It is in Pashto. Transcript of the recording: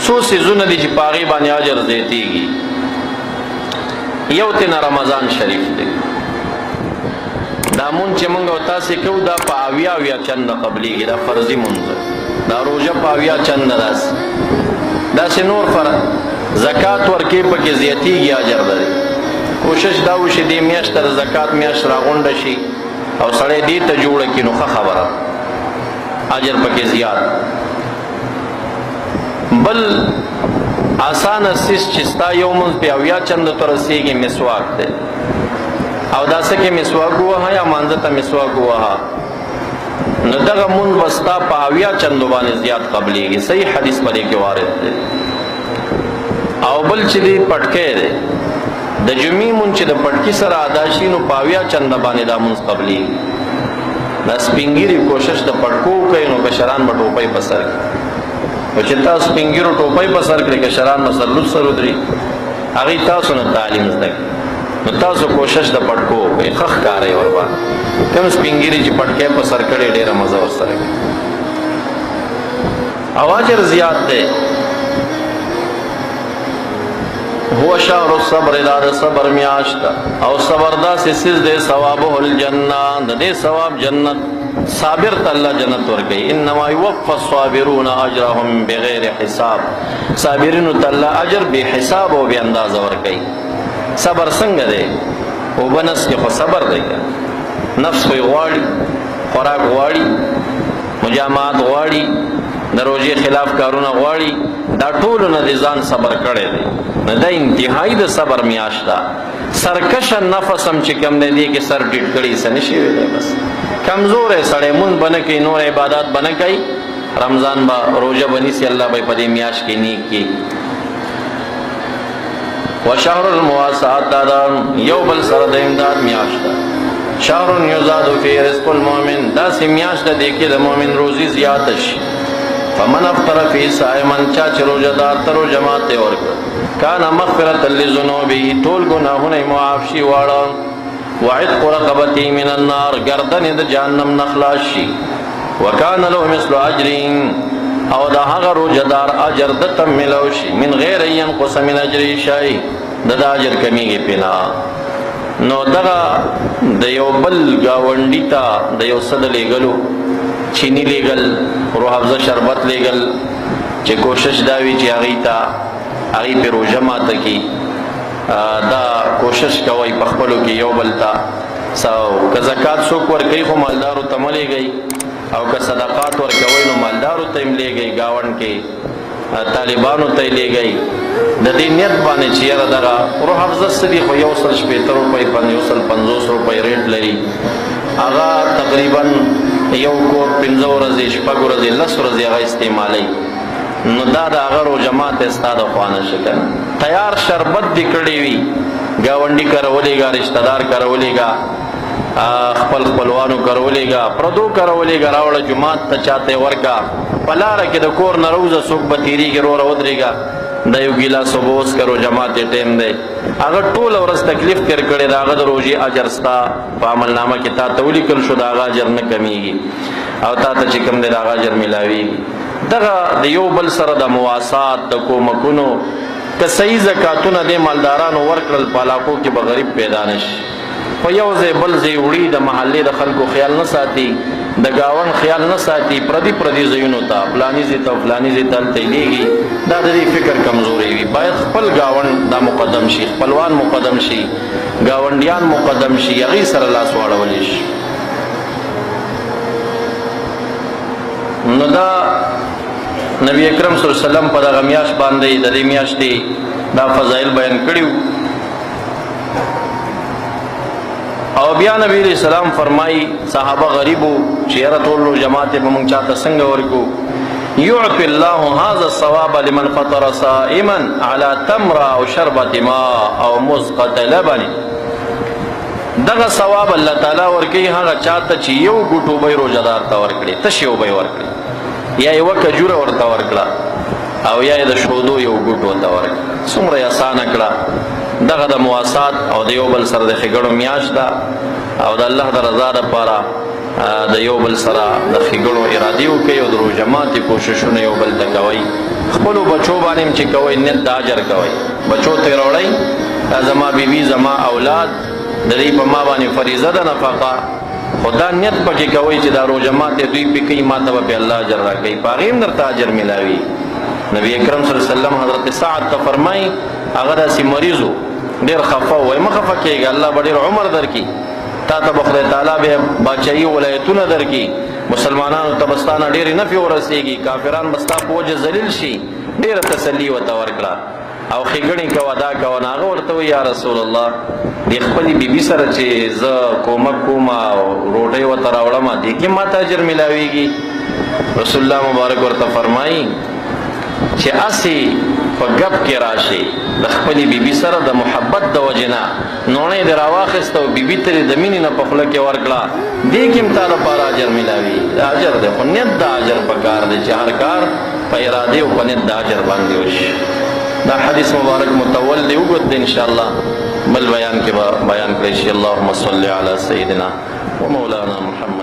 څو څیزونه دي چې په هغې باندې اجر زیاتېږي. یو تنه رمضان شریف دی. دا مونږ چې مونږ او تاسو کوو دا په اویا اویا چنده قبلېږي. دا فرضي مونږ، دا روژه په اویا چنده، داسې داسې نور فرض، زکات ورکې پکې زیاتېږي اجر دی. کوشش دا وشي دې میاشت ته د زکات میاشت راغونډه شي او سړی دې ته جوړه کړي نو ښه خبره، اجر پکې زیات. بل اسانه څیز چې ستا یو مونځ په اویا چنده ته رسېږي مسواک دی. او دا څه کې مسواک ووهه یا مانځه ته مسواک ووهه، نو دغه مونځ به ستا په اویا چندو باندې زیات قبلېږي. صحیح حدیث په دې کې وارد دی. او بل چې دی پټکی دی، د جمعې مونځ چې د پټکي سره ادا شي نو په اویا چنده باندې دا مونځ قبلېږي. دا سپینګیري کوشش د پټکو کوي نو کشران به ټوپۍ په سر کړي، او چې تاسو سپینګیرو ټوپۍ په سر کړئ کشران به سر لوڅ سر ودري، هغوی تاسو نه تعلیم زده کړي. نو تاسو کوشش د پټکو وکړئ، ښه ښکارئ ورباندې. کوم سپینګیري چې پټکی په سر کړي ډېره مزه ورسره کوي او اجر زیات دی. هو شهر الصبر، دا د صبر میاشت او صبر داسې څیز دی، ثوابه الجنه، د دې ثواب جنت، صابر ته الله جنت ورکوي. انما یوفى الصابرون اجرهم بغیر حساب، صابرینو ته الله اجر بې حساب او بې اندازه ورکوي. صبر څنګه دی؟ اوبه نس کې خو صبر دی، نفس خو یې غواړي، خوراک غواړي، مجامعات غواړي، د روژې خلاف کارونه غواړي، دا ټولو نه د ځان صبر کړی دی. نو دا انتهایی د صبر میاشت ده. سرکش نفس هم چې کوم دی دې کې سر ټیټ کړي څه نشي ویلی، بس کمزوری سړی مونځ به نه کوي، نور عبادات به نه کوي، رمضان به روژه به نیسي، الله به یې په دې میاشت کې نیک کړي. وشهر المواسات، دا دا یو بل سره د امداد میاشت ده. شهر یزاد فی رزق المؤمن، دا سی میاشت ده کې د مؤمن روزي زیات شي. فمن افطر فی صائما، چا چې روزه دار تر جماعت ورک، کان مغفرۃ لذنوبه، ټول ګناهونه معاف شي واړه. وعتق رقبته من النار، گردن د جهنم نه خلاص شي. وکان له مثل اجر، او دا هغه روزدار اجر د تم ملو شي، من غیر ينقص من اجر شي، د دا اجر کمیږي پینا. نو دغه د یو بل گاونډي ته د یو صد لېګلو، چینی لېګل، روح افزا شربت لېګل، چې کوشش دا وي چې هغې ته هغې پې روژه ماته کړي، دا کوشش کوئ په خپلو کې یو بل ته. که زکات څوک ورکوي خو مالدارو ته مه لېږئ، او که صدقات ورکوئ نو مالدارو ته یې لېږئ، ګاونډ کې طالبانو ته یې لېږئ، د دې نیت باندې چې یاره دغه روح افزا څه دي، خو 160 روپۍ، 150 روپۍ ریټ لري، هغه تقریبا یو کور 5 ورځې، 6 ورځې، 10 ورځې هغه استعمالوي، نو دا د هغه روژه ماته ستا د خوا نه شي که نه. تیار شربت دې کړی وي، ګاونډي کره ولېږه، رشته دار کره ولېږه، خپل خپلوانو کره ولېږه، پردو کره ولېږه، راوړه جومات ته، چاته یې ورکه. په لاره کې د کور نه راوځه، څوک به تېرېږي، روره ودرېږه، دا یو ګیلاس اوبه وڅښه، روژه ماتې ټایم دی. هغه ټوله ورځ تکلیف تېر کړی، د هغه د روژې اجر ستا په عملنامه کې تا ته ولیکل شو، د هغه اجر نه کمیږي او تا ته چې کوم دی د هغه اجر میلاویږي. دغه د یو بل سره د مواسات د کومکونو، که صحیح زکاتونه د مالدارانو ورکړل په علاقو کې به غریب پیدا نشي. خو یو ځای بل ځای وړي، د محلې د خلکو خیال نه ساتي، د ګاونډ خیال نه ساتي، پردي پردي ځایونو ته، فلاني ځای ته، فلاني ځای ته هلته یې لېږي. دا د دې فکر کمزوری وي. باید خپل ګاونډ دا مقدم شي، خپلوان مقدم شي، ګاونډیان مقدم شي، هغوی سره لاس واړولی شي. نو دا نبی اکرم صلی الله علیه وسلم په دغه میاشت باندې د دې میاشتې دا فضایل بیان کړیو. او بیا نبی علیہ السلام فرمایي، صحابه غریبو چې یاره ټول جماعت به مونږ چاته څنګه ورکو؟ يعطي الله هذا الثواب لمن فطر صائما على تمر او شربة ماء او مزقة لبن. دغه ثواب الله تعالی ورکوي هغه چاته چې یو ګوټ اوبه روژهدار ته ورکړي، تشې اوبه یې ورکړي، یا یوه کجوره ورته ورکړه، او یا یې د شودو یو ګوټ ورته ورکړه، څومره یې اسانه کړه. دغه د مواسات او د یو بل سره د ښېګڼو میاشت ده، او د الله د رضا دپاره د یو بل سره د ښېګڼو ارادې وکړئ او د روژه ماتې کوششونه یو بل ته کوئ. خپلو بچو باندې هم چې کوئ نیت د اجر کوئ، بچو ته یې راوړئ، دا زما بیبي، زما اولاد، د دې په ما باندې فریضه ده نفقه، خو دا نیت پکې کوئ چې دا روژه ماتې دوی پې کوي، ما ته به پې الله اجر راکوي، په هغې هم درته اجر میلاوي. نبی اکرم صلی الله علیه وسلم حضرت سعد ته فرمایي، هغه داسې مریض و، ډېر خفه و، وایي مه خفه کېږه، الله به ډېر عمر درکړي، تا ته به خدای تعالی به باچایي ولایتونه درکړي، مسلمانانو ته به ستا نه ډېرې نفع ورسېږي، کافران به ستا په وجه ذلیل شي. ډېره تسلي ورته ورکړه او ښېګڼې کوه، دا کوه. نو هغه ورته وایي، یا رسول الله، د خپلې بیبي سره چې زه کومک کوم او روټۍ ورته راوړم، دې کې ما ته اجر میلاویږي؟ رسول الله مبارک ورته فرمایي چې هسې په ګپ کې راشي د خپلې بیبي سره د محبت د وجې نه نوڼې دې راواخیسته او بیبي ته دې د مینې نه په خوله کې ورکړه، دې کې هم تا لپاره اجر میلاوي. دا اجر دی، خو نیت د اجر په کار دی چې هر کار په ارادې او په نیت د اجر باندې وشي. دا حدیث مبارک متول دی، اوږد دی، انشاءالله بل بیان کې به بیان کړی شي. اللهم صل علی سیدنا ومولانا محمد.